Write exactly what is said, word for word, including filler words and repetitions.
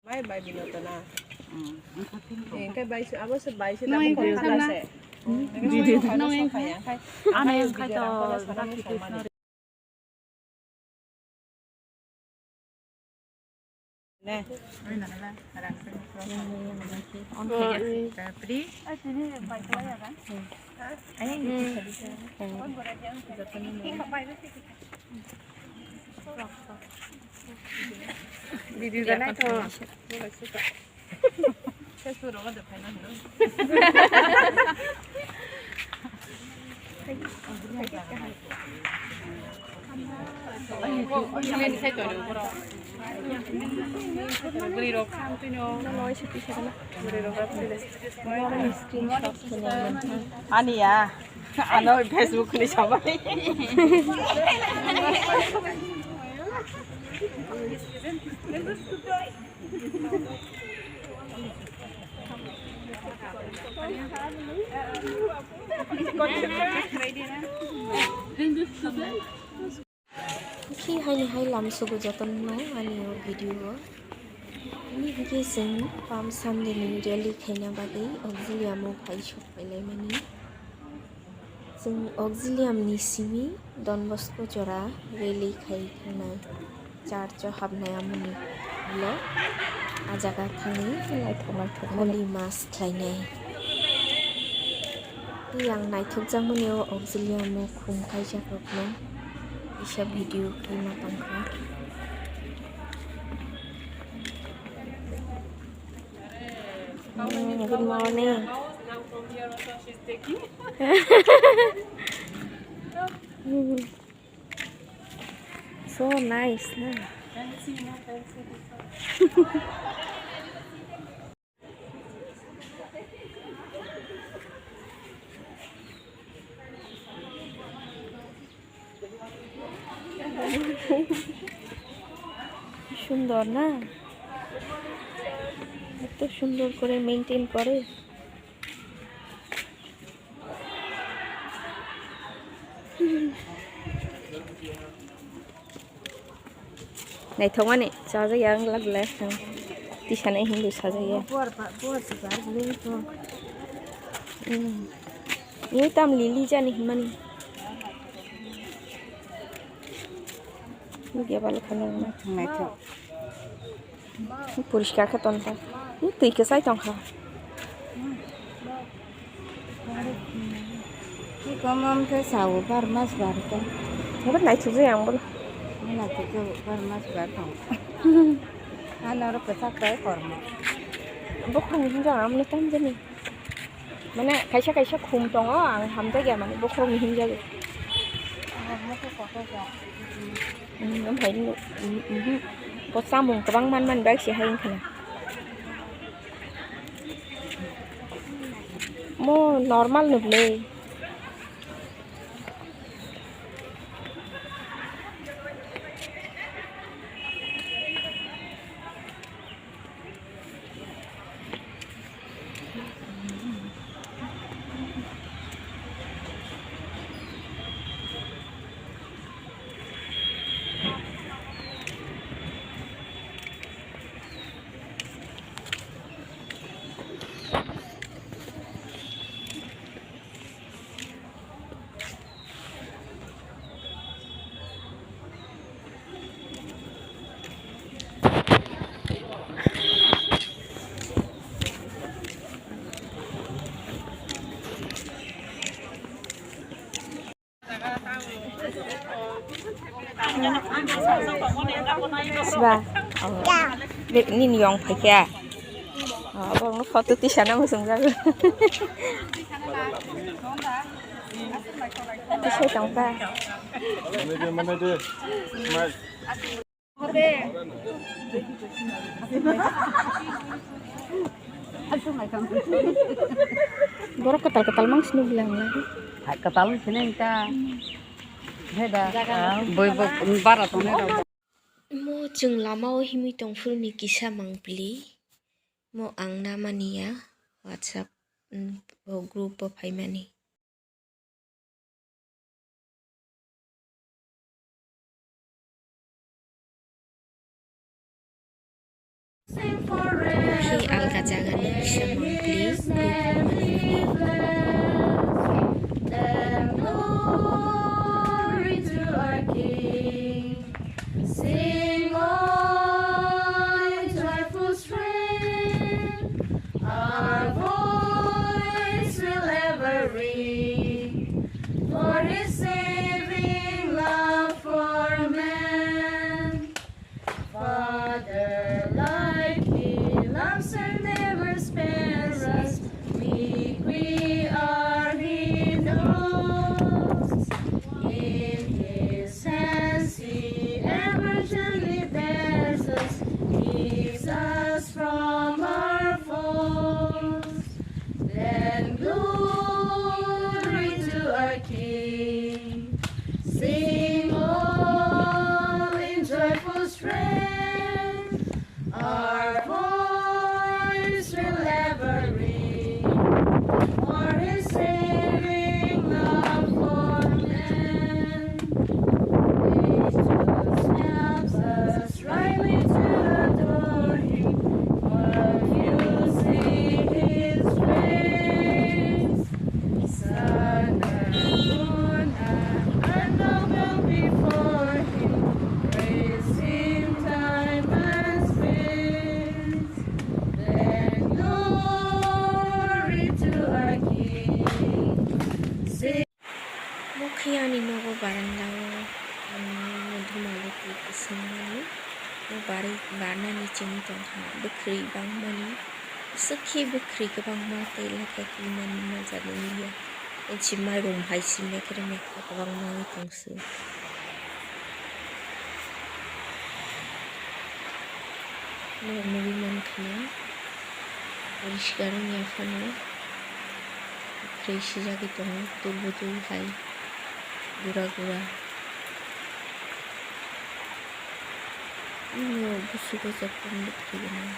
Ai bai bino to na. Hmm. Engke bai se, abo se bai se. Nung tamo engke kon kala sana se. Video. Nung engke. Ano engke to. Ne. Video ganai to. Ani ya, ano Facebook ni sabai. Khi haini hai lam sugu jotono ani o video o. Ani hingke chwng Palm Sunday ni rally khaina bagwi Auxilium o phai sok phailaimani. Chwng Auxilium ni simi Don Bosco jora rally khai thangnai, church o habnai amoni ulo a jaga thangwi naithok naithok holy mass khlainai. Tei ang naithokjakmani o Auxilium o khum kaijakrokno kisa video khaima tongkha. Mm, good morning. So nice, na? সুন্দর না? এত সুন্দর করে মেইনটেইন করে। Naithokmani chajakya wng glak glak. Tisanai hinwi sajakya. Ini tam lili jani hinmani. Nukya balo khana. Naithok. Poriskar khe tongo. Twi kwchai tongkha. Ki komam khe sao bar mas bar khe. Abo naithokjai ang bono. Naithokjai bar mas bar tong. Ano oro kwchak bai kormo. Bokhorokni hinjak ang amno tamjani. Mane kaisa kaisa khum tongo, ang hamjakya mane bokhorokni hinjagwi. Bo chamung kwbang manmani bagwi se hai wngkha na. Mo normal no bwle. Siba. Oh. Nini yong phaikha. Oh, borokno photo tisana muchungjago. Tisai tongkha. Manai de, manai de. Mai. Borok kwtal kwtal mang sini bilang lagi. Hai kwtal sini ta. Beda. Boi bo bara tong. Mo chwng lama o himwi tong phuru ni kisa mang pili. Mo ang na mani ya WhatsApp, mm, o group o phaimani. Khe alga jagani kisa mangpli, khe mangpli. Then glory to our King. Sing, O joyful strain, our voice will ever ring, for his saving love for man. Father, like he loves and never spares us, meek we are, he knows. In his hands he ever gently bears us, keeps us from our foes. Then glory to our King. Sing, all in joyful strain. Our voice will ever ring, for his saving love for man. Jesus helps us rightly to adore him, while you sing his praise. Sun and moon and earth all bow before him, praise him time and space. Then glory to our King. Sing. Bo khe ani nogo baranda o, ang no dhuma bo twi kwsang mani. Bo barwi barnani chini tongkha, bwkhwrwi bangmani. Aswk khe bwkhwrwi kwbangma tei lakha twi mani ma jani ya. Tei si mairum hai si mekrem mekrem kwbangma wngwi tong. Norok nugwi mankha na, poriskar wngya phano, kwkhwrwi swijagwi tongo, tubudul hai gura gura. Norok busugo jotono nukphaiwi mano.